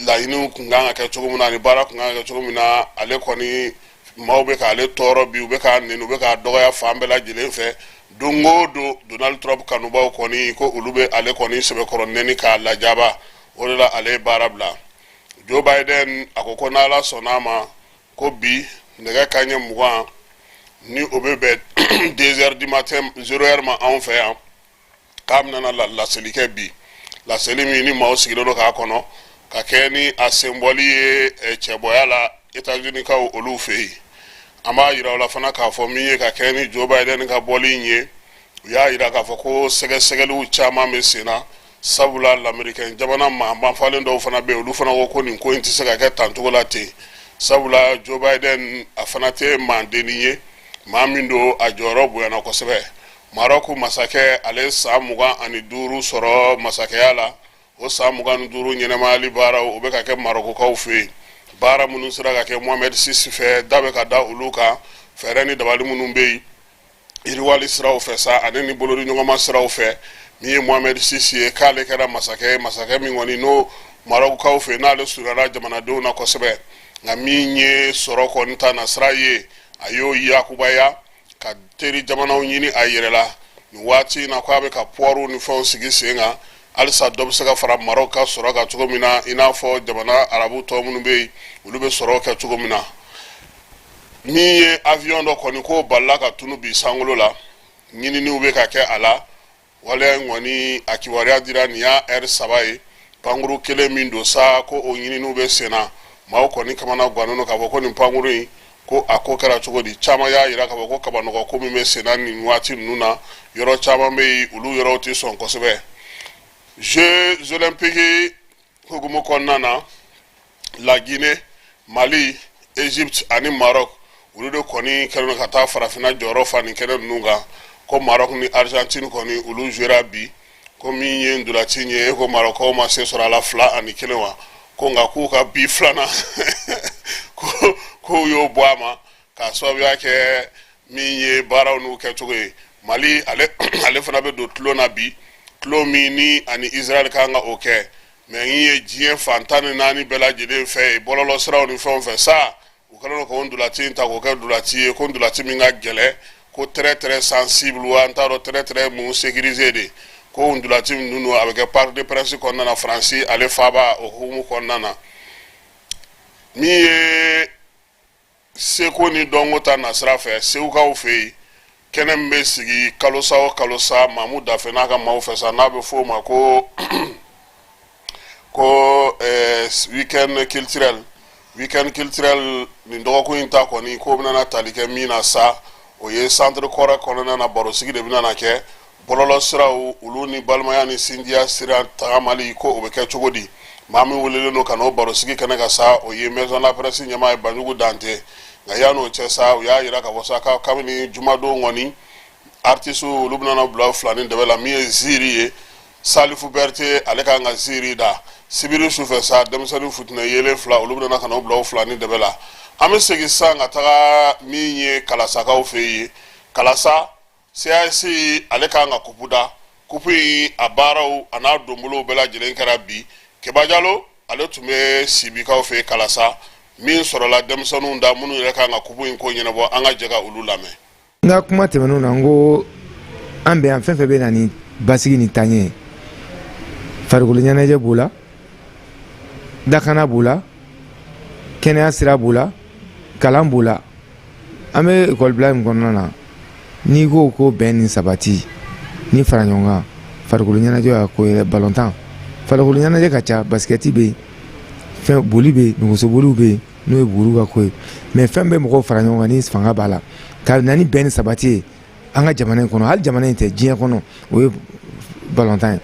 laɲiniw kun kan ka kɛ cogo min na ani baara kun kan ka kɛ cogo min na, ale kɔni maaw bɛ k'ale tɔɔrɔ bi, u bɛ k'a neni, u bɛ k'a dɔgɔya fan bɛɛ lajɛlen fɛ. Don o don, Donald Trump kanubaw kɔni ko olu bɛ ale kɔni sɛbɛkɔrɔ neni k'a lajaba. O de la ale ye baara bila. Joe Biden, a ko ko n'Ala sɔnna a ma, ko bi nɛgɛ kanɲɛ 20, ni o bɛ bɛn 2 heures du matin, 0 heure ma anw fɛ yan, k'a bɛna na laseli kɛ bi, laseli min ni maaw sigilen don k'a kɔnɔ ka kɛ ni a senbɔli ye cɛbɔya la États-Unis kaw olu fɛ yen. An b'a yira o la fana k'a fɔ min ye ka kɛ ni Joe Biden ka bɔli in ye, u y'a yira k'a fɔ ko sɛgɛsɛgɛliw caman bɛ sen na, sabula lamerikɛn jamana maa banfalen dɔw fana bɛ yen, olu fana ko ko nin ko in tɛ se ka kɛ tancogo la ten, sabula Joe Biden, a fana tɛ maadennin ye, maa min don, a jɔyɔrɔ bonyana kosɛbɛ. Marɔku masakɛ, ale san 25 sɔrɔ masakɛya la. O san 25 ɲɛnɛmayali baaraw, o bɛ ka kɛ Marɔkukaw fɛ yen. Baara minnu sera ka kɛ Mohamed VI fɛ, da bɛ ka da olu kan. Fɛɛrɛ ni dabali minnu bɛ yen yiriwali siraw fɛ sa, ani ni bolodiɲɔgɔnma siraw fɛ, min ye Mohamed VI ye, k'ale kɛra masakɛ ye, masakɛ min kɔni n'o Marɔkukaw fɛ, n'ale surunyara jamanadenw na kosɛbɛ. Nka min ye sɔrɔ kɔni ta na sira ye, a y'o yakubaya ka teri jamanaw ɲini a yɛrɛ la. Nin waati in na, k'a bɛ ka pɔriw ni fɛnw sigi sen kan halisa dɔ bɛ se ka fara Maroc ka sɔrɔ kan cogo min na, i n'a fɔ jamana arabu tɔ minnu bɛ yen, olu bɛ sɔrɔ kɛ cogo min na. Min ye avion dɔ kɔni k'o balila ka tunu bi sankolo la, ɲininiw bɛ ka kɛ a la. Waleya in kɔni, a kibaruya dira nin y'a ɛri 3 ye. Pankuru kelen min don sa, ko o ɲininiw bɛ sen na. Maaw kɔni kamana gannen don k'a fɔ ko nin pankuru in, ko a ko kɛra cogo di? Caman y'a yira k'a fɔ ko kabanɔgɔ ko min bɛ sen na nin waati ninnu na, yɔrɔ caman bɛ yen, olu yɔrɔw tɛ sɔn kosɛbɛ. Jeux olympiques hukumu kɔnɔna na, La Guinée, Mali, Egypte ani Maroc, olu de kɔni kɛlen don ka taa farafinna jɔyɔrɔ fa nin kɛnɛ ninnu kan. Ko Maroc ni Argentine kɔni, olu jouera bi. Ko min ye ntolaci ye, e ko Marɔkaw ma se sɔrɔ a la 2-1 wa. Ko nka k'u ka bi filanan ko k'u y'o bɔ a ma k'a sababuya kɛ min ye baaraw n'u kɛcogo ye. Mali ale fana bɛ don tulon na bi, tulon min ni ani Israël kan ka o kɛ. Mais n ye diɲɛ fan 14 bɛɛ lajɛlen fɛ yen, bɔlɔlɔ siraw ni fɛnw fɛ sa, u kɛlen don k'o ntolaci in ta k'o kɛ ntolaci ye, ko ntolaci min ka gɛlɛn, ko très très sensible wa, an t'a dɔn, très très mun sécurisé de. Ko ntolaci ninnu, a bɛ kɛ Parc des Princes kɔnɔna na, Faransi ale faaba, o hukumu kɔnɔna na. Min ye seko ni dɔnko ta nasira fɛ, Segukaw fɛ yen, kɛnɛ min bɛ sigi kalosa o kalosa, Mamu Dafe n'a ka maaw fɛ sa, n'a bɛ f'o ma ko weekend culturel. Weekend culturel nin dɔgɔkun in ta kɔni, k'o bɛna tali kɛ min na sa, o ye centre kɔrɔ kɔnɔna na, barosigi de bɛna kɛ, bɔlɔlɔ siraw olu ni balimaya ni sinjiya sira tagamali, ko o bɛ kɛ cogo di. Maa min welelen don ka n'o barosigi kɛnɛ kan sa, o ye Maison de la Presse ɲɛmaa ye, Banjugu Dante. Nka yan'o cɛ sa, u y'a yira k'a fɔ sa kabini jumadon kɔni, artiste olu bɛna bila fila ni dɛbɛ la. Min ye ziiri ye, Salifu Berete, ale kan ka ziiri da sibiri sufɛ sa. Denmisɛnnin futinɛ yelen fila, olu bɛna ka n'o bila fila ni dɛbɛ la. An bɛ segin sisan ka taga min ye Kalasakaw fɛ yen. Kalasa CAS ale kan ka kupu da. Kupu in, a baaraw a n'a donbolow bɛɛ lajɛlen kɛra bi. Keba Jalo, ale tun bɛ Sibikaw fɛ Kalasa. Min sɔrɔla denmisɛnninw da, minnu yɛrɛ kan ka kupu in ko ɲɛnabɔ, an ka jɛ ka olu lamɛn. N ka kuma tɛmɛnenw na, n ko an bɛ yan, fɛn fɛn bɛ na ni basigi ni taaɲɛ ye, farikolo ɲɛnajɛ b'o la, lakana b'o la, kɛnɛya sira b'o la, kalan b'o la. An bɛ ekɔlibila min kɔnɔna na, n'i ko ko bɛn ni sabati ni fara ɲɔgɔn kan, farikolo ɲɛnajɛ y'a ko yɛrɛ. Balontan, farikolo ɲɛnajɛ ka ca, basikɛti bɛ yen, fɛn boli bɛ yen, nɛgɛsoboliw bɛ yen, n'o ye buru ka ko ye. Mais fɛn bɛ mɔgɔw fara ɲɔgɔn kan ni fanga b'a la ka na ni bɛn ni sabati ye an ka jamana in kɔnɔ, hali jamana in tɛ, diɲɛ kɔnɔ, o ye balontan ye.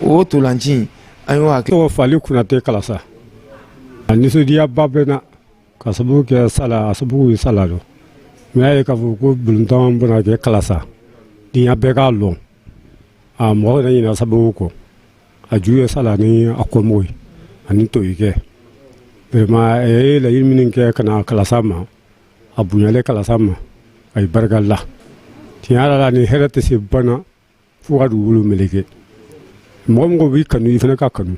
O tolanci, an y'o hakili. Tɔgɔ Fali Kunate, Kalasa. A nisɔndiyaba bɛ na ka sababu kɛ sala, a sababu ye sala dɔn. N y'a ye k'a fɔ ko balontan bɛna kɛ Kalasa, diɲɛ bɛɛ k'a lɔn. A mɔgɔ yɛrɛ ɲinɛ sababu kɔ, a ju ye sala ni a kɔmɔgɔ ye ani toyikɛ. Vraiment, a ye laɲini minnu kɛ ka na Kalasa ma, a bonyalen Kalasa ma, a ye barika la. Tiɲɛ yɛrɛ la, ni hɛrɛ tɛ se banna fo ka dugukolo meleke. Mɔgɔ mɔgɔ b'i kanu, i fana ka kanu.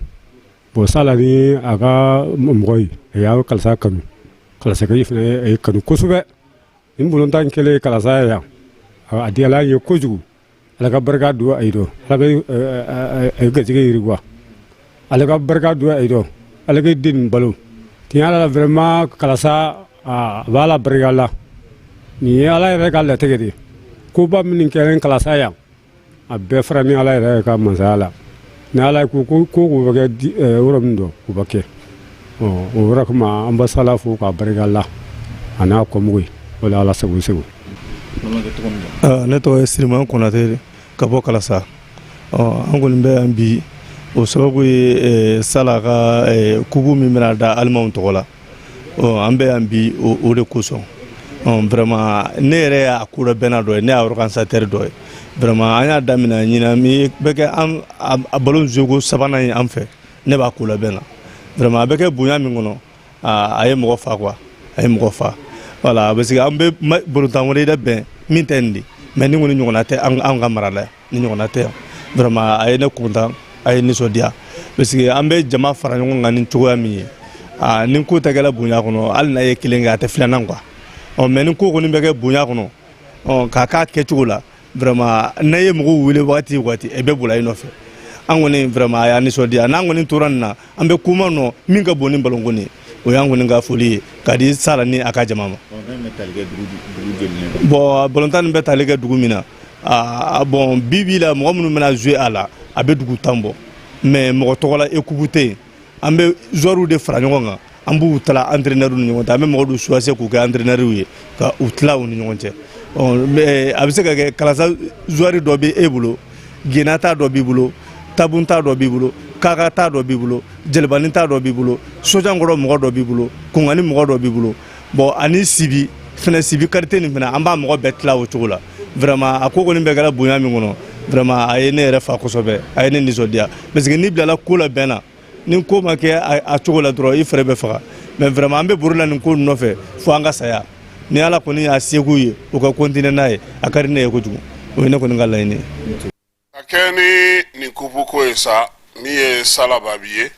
Bon, sala ni a ka mɔgɔ ye, a y'a Kalasa kanu, Kalasakɛ fana a ye kanu kosɛbɛ. Nin balontan kɛlen Kalasa yan, a diyala an ye kojugu. Ala ka barika don a ye dɔn, Ala ka a ye garijɛgɛ yiriwa, Ala ka barika don a ye dɔn, Ala ka den balo. Tiɲɛ yɛrɛ la, vraiment, Kalasa a b'a la barika la. Nin ye Ala yɛrɛ ka latigɛ de ye. Koba minnu kɛra Kalasa yan, a bɛɛ fara ni Ala yɛrɛ ka masaya la. Ni Ala ko ko ko bɛ kɛ yɔrɔ min dɔn, o bɛ kɛ. O yɔrɔ kama, an bɛ sala fo k'a barika la, a n'a kɔmɔgɔ ye. O la, Ala sago sago. Ne tɔgɔ ye Siriman Konate ka bɔ Kalasa. An kɔni bɛ yan bi, o sababu ye sala ka kupu min bɛna da alimaw tɔgɔ la. An bɛ yan bi o de kosɔn. Vraiment, ne yɛrɛ y'a ko bɛnna dɔ ye, ne y'a organisateur dɔ ye. Vraiment, an y'a daminɛ ɲinan min bɛ kɛ an a ballon jouer ko sabanan ye an fɛ. Ne b'a ko labɛn na. Vraiment, a bɛ kɛ bonya min kɔnɔ, a ye mɔgɔ fa quoi, a ye mɔgɔ fa. Voilà, parce que an bɛ balontan wɛrɛ yɛrɛ bɛn min tɛ nin de, mais ni kɔni ɲɔgɔnna tɛ an ka mara la yan, ni ɲɔgɔnna tɛ yan. Vraiment, a ye ne content, a ye nisɔndiya, parce que an bɛ jama fara ɲɔgɔn kan ni cogoya min ye, aa, ni ko tɛ kɛla bonya kɔnɔ, hali n'a ye kelen kɛ, a tɛ filanan quoi. Ɔ, mais ni ko kɔni bɛ kɛ bonya kɔnɔ, ɔ, k'a k'a kɛcogo la, vraiment, n'a ye mɔgɔw wele waati o waati, e bɛ boli i nɔfɛ. An kɔni, vraiment, a y'a nisɔndiya. N'an kɔni tora nin na, an bɛ kuma nɔ min ka bon ni balonko nin ye. O y'an kɔni ka foli ye k'a di sala ni a ka jama ma. Bon, balontan nin bɛ tali kɛ dugu min na, aa, bon, bi bi la, mɔgɔ minnu bɛna jouer a la, a bɛ dugu 10 bɔ. Mais mɔgɔ tɔgɔ la équipe tɛ yen. An bɛ joueurs de fara ɲɔgɔn kan, an b'u tila entraîneur ni ɲɔgɔn cɛ. An bɛ mɔgɔ dɔw choisir k'u kɛ entraîneur ye ka u tila u ni ɲɔgɔn cɛ. Mais a bɛ se ka kɛ Kalasa joueur dɔ bɛ e bolo, Gena ta dɔ b'i bolo. Tabun ta dɔ b'i bolo, Kaka ta dɔ b'i bolo, Jɛlɛbani ta dɔ b'i bolo, Sojankɔrɔ mɔgɔ dɔ b'i bolo, Kungani mɔgɔ dɔ b'i bolo. Bon, ani Sibi fɛnɛ, Sibi quartier nin fɛnɛ, an b'a mɔgɔ bɛɛ tila o cogo la. Vraiment, a ko kɔni bɛɛ kɛra bonya min kɔnɔ, vraiment, a ye ne yɛrɛ fa kosɛbɛ, a ye ne nisɔndiya, parce que n'i bilala ko la bɛn na, ni ko ma kɛ a cogo la dɔrɔn, i fɛrɛ bɛ faga. Mais vraiment, an bɛ bori la nin ko nɔfɛ fo an ka saya. Ni Ala kɔni y'a segu ye, u ka continuer n'a ye, a ka di ne ye kojugu. O ye ne kɔni ka laɲini ye. Ka kɛ ni nin kupu ko ye sa, min ye Salababi ye,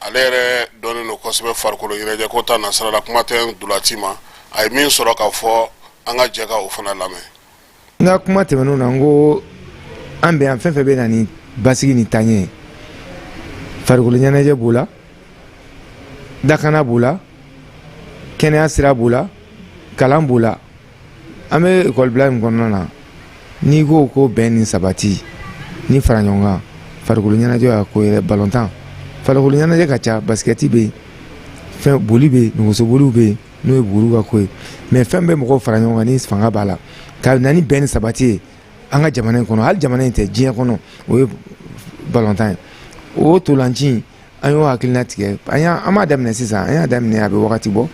ale yɛrɛ dɔnnen don kosɛbɛ farikolo ɲɛnajɛ ko ta nasira la, kuma tɛ ntolaci ma. A ye min sɔrɔ ka fɔ, an ka jɛ ka o fana lamɛn. N ka kuma tɛmɛnenw na, n ko an bɛ yan, fɛn fɛn bɛ na ni basigi ni taaɲɛ ye, farikolo ɲɛnajɛ b'o la, lakana b'o la, kɛnɛya sira b'o la, kalan b'o la. An bɛ ekɔlibila min kɔnɔna na, n'i ko ko bɛn ni sabati ni fara ɲɔgɔn kan, farikolo ɲɛnajɛ y'a ko yɛrɛ. Balontan, farikolo ɲɛnajɛ ka ca, basikɛti bɛ yen, fɛn boli bɛ yen, nɛgɛsoboliw bɛ yen, n'o ye buru ka ko ye. Mais fɛn bɛ mɔgɔw fara ɲɔgɔn kan ni fanga b'a la ka na ni bɛn ni sabati ye an ka jamana in kɔnɔ, hali jamana in tɛ, diɲɛ kɔnɔ, o ye balontan ye. O tolanci, an y'o hakilina tigɛ, an y'a an m'a daminɛ sisan, an y'a daminɛ a bɛ wagati bɔ.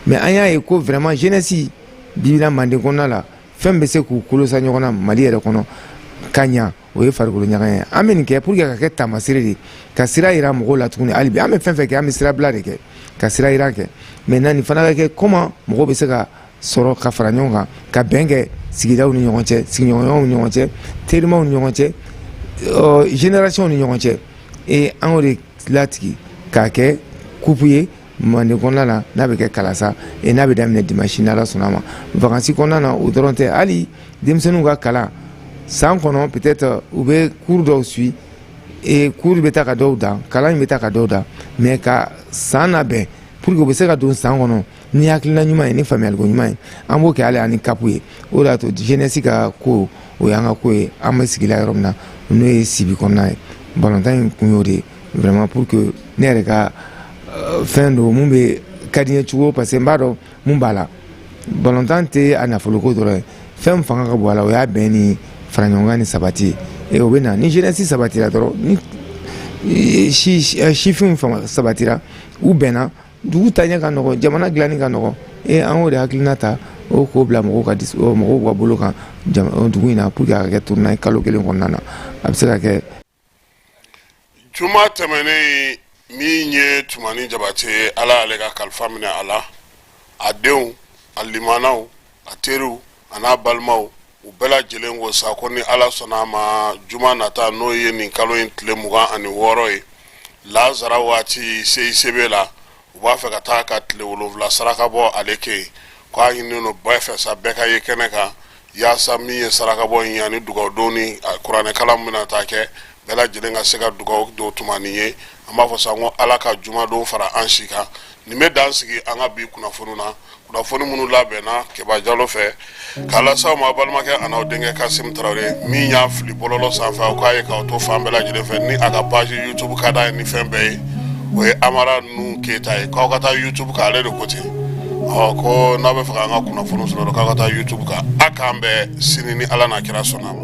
Mais an y'a ye ko vraiment, jeunesse bi na Manden kɔnɔna la, fɛn bɛ se k'u kolosa ɲɔgɔn na Mali yɛrɛ kɔnɔ ka ɲa, o ye farikolo ɲaga ye. An bɛ nin kɛ pour que ka kɛ taamasere de, ka sira yira mɔgɔw la tuguni. Hali bi, an bɛ fɛn fɛn kɛ, an bɛ sira bila de kɛ, ka sira yira kɛ. Maintenant, nin fana ka kɛ comment mɔgɔw bɛ se ka sɔrɔ ka fara ɲɔgɔn kan, ka bɛn kɛ sigidaw ni ɲɔgɔn cɛ, sigiɲɔgɔnyaw ni ɲɔgɔn cɛ, terimaw ni ɲɔgɔn cɛ, génération ni ɲɔgɔn cɛ. Et an y'o de latigɛ k'a kɛ coupe ye Manden kɔnɔna la, n'a bɛ kɛ Kalasa et n'a bɛ daminɛ dimanche, n'Ala sɔnna a ma, vacances kɔnɔna na. O dɔrɔn tɛ, hali denmisɛnninw ka kalan san kɔnɔ, peut-être u bɛ cours dɔw suit et cours bɛ taa ka dɔw dan, kalan in bɛ taa ka dɔw dan, mais ka san labɛn pour que u bɛ se ka don san kɔnɔ ni hakilina ɲuman ye, ni faamuyaliko ɲuman ye. An b'o kɛ hali ani CAP ye. O de y'a to jeunesse ka ko, o y'an ka ko ye. An bɛ sigila yɔrɔ min na, n'o ye Sibi kɔnɔna ye, balontan in kun y'o de ye vraiment, pour que ne yɛrɛ ka fɛn don mun bɛ ka di n ye cogo, parce que n b'a dɔn mun b'a la. Balontan tɛ a nafoloko dɔrɔn ye, fɛn fanga ka bon a la, o y'a bɛn ni fara ɲɔgɔn kan ni sabati ye. O bɛ na ni jeunesse sabatira dɔrɔn, ni sifinw sabatira, u bɛnna, dugu taaɲɛ ka nɔgɔn, jamana dilanni ka nɔgɔn. E an y'o de hakilina ta, o k'o bila mɔgɔw ka mɔgɔw ka bolo kan dugu in na, pour que a ka kɛ tournoi kalo kelen kɔnɔna na, a bɛ se ka kɛ. Juma tɛmɛnen, min ye Tumani Jabate ye, Ala y'ale ka kalifa minɛ a la. A denw, a limanaw, a teriw, a n'a balimaw, u bɛɛ lajɛlen ko sa ko ni Ala sɔnna a ma, juma nata, n'o ye nin kalo in tile 26 ye, lazara waati CICB la, u b'a fɛ ka taa ka tile 7 saraka bɔ ale kɛ yen. Ko a ɲininen don bɛɛ fɛ sa, bɛɛ ka ye kɛnɛ kan, yaasa min ye saraka bɔ in ani dugawudon ni kuranɛkalan bɛna taa kɛ, bɛɛ lajɛlen ka se ka dugawu don Tumani ye. An b'a fɔ sa ko Ala ka jumadon fara an si kan. Nin bɛ dan sigi an ka bi kunnafoni na, kunnafoni minnu labɛnna Keba Jalo fɛ k'a lase aw ma, balimakɛ an'aw denkɛ Kasim Tarawele. Min y'a fili bɔlɔlɔ sanfɛ, aw k'a ye k'aw to fan bɛɛ lajɛlen fɛ, ni a ka page YouTube ka d'a ye ni fɛn bɛɛ ye, o ye Amara Nu Keyita ye. K'aw ka taa YouTube kan, ale de ko ten. Ɔ ko n'aw bɛ fɛ k'an ka kunnafoni sɔrɔ, k'aw ka taa YouTube kan. A k'an bɛn sini ni Ala n'a kira sɔnna a ma.